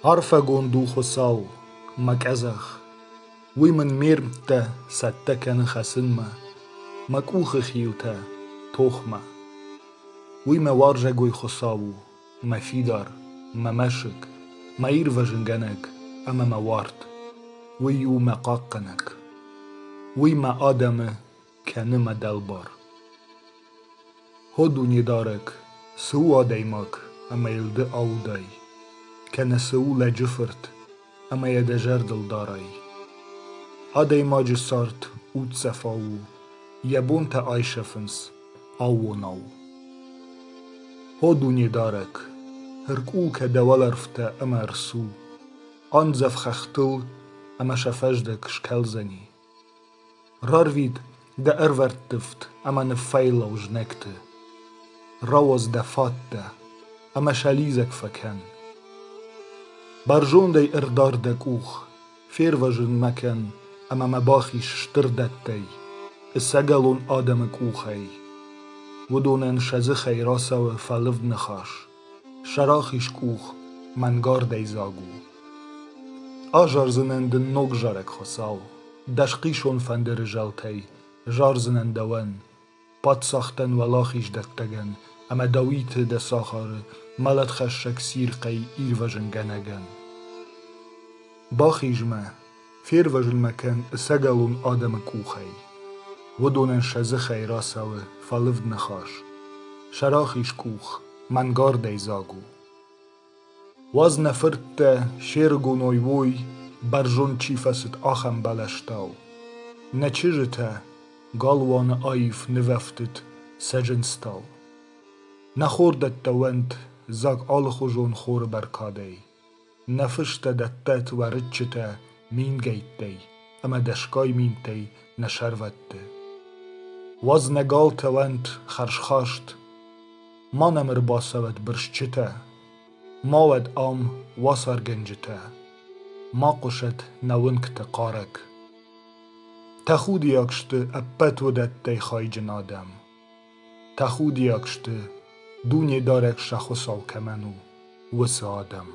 Арфӕгонд у Хуыцау, мӕ къӕдзӕх! Уый мын ме рмттӕ цӕттӕ кӕны хӕцынмӕ, мӕ къухы хилтӕ — тохмӕ. Уый мӕ уарзӕгой Хуыцау у, мӕ фидар, мӕ мӕсыг, мӕ ирвӕзынгӕнӕг ӕмӕ мӕ уарт. Уый у мӕ хъахъхъӕнӕг. Уый мӕ адӕмы кӕны мӕ дӕлбар. О Дунедарӕг, цы у адӕймаг, ӕмӕ йыл ды аудай? Кӕнӕ цы у лӕджы фырт, ӕмӕ йӕ дӕ зӕрдыл дарай? Адӕймаджы цард уддзӕфау у, йӕ бонтӕ айсӕфынц аууонау. О Дунедарӕг, ӕркъул кӕ дӕ уӕлӕрвтӕ ӕмӕ ӕрцу, андзӕв хӕхтыл ӕмӕ сӕ фӕздӕг скӕлдзӕни. Рарвит дӕ ӕрвӕрттывд ӕмӕ ныффӕйлау знӕгты. Рауадз дӕ фаттӕ ӕмӕ сӕ лидзӕг фӕкӕн. Бӕрзондӕй ӕрдар дӕ къух, фервӕзын мӕ кӕн ӕмӕ мӕ бахиз стыр дӕттӕй, ӕцӕгӕлон адӕмы къухӕй. Уыдонӕн сӕ дзыхӕй рацӕуы фӕлывд ныхас, сӕ рахиз къух мӕнгардӕй дзаг у. Азардзынӕн дын ног зарӕг, Хуыцау, дӕ схъисон фӕндыры зӕлтӕй зардзынӕн дӕуӕн, паддзӕхтӕн уӕлахиздӕттӕгӕн ӕмӕ Дауиты дӕ сахары мӕлӕтхӕссӕг цирхъӕй ирвӕзынгӕнӕгӕн. Бахиз мӕ, фервӕзын мӕ кӕн ӕцӕгӕлон адӕмы къухӕй. Уыдонӕн сӕ дзыхӕй рацӕуы фӕлывд ныхас, сӕ рахиз къух мӕнгардӕй дзаг у. Уадз нӕ фырттӕ се рыгоной уой, бӕрзонд чи фӕцыд, ахӕм бӕлӕстау. Нӕ чызджытӕ галуаны аив нывӕфтыд цӕджындзтау. Нӕ хордӕттӕ уӕнт дзаг алыхуызон хоры бӕркадӕй. Нӕ фыстӕ дӕттӕт уӕрыччытӕ мингӕйттӕй ӕмӕ дӕсгай минтӕй нӕ сӕрвӕтты. Уадз нӕ галтӕ уӕнт хӕрзхаст, Ма нӕм ӕрбацӕуӕд бырсчытӕ, ма уӕд ам уацаргӕнджытӕ, ма хъуысӕд нӕ уынгты хъарӕг. Тӕхудиаг сты ӕппӕт уыдӕттӕй хайджын адӕм. Тӕхудиаг сты, Дунедарӕг сӕ Хуыцау кӕмӕн у, уыцы адӕм.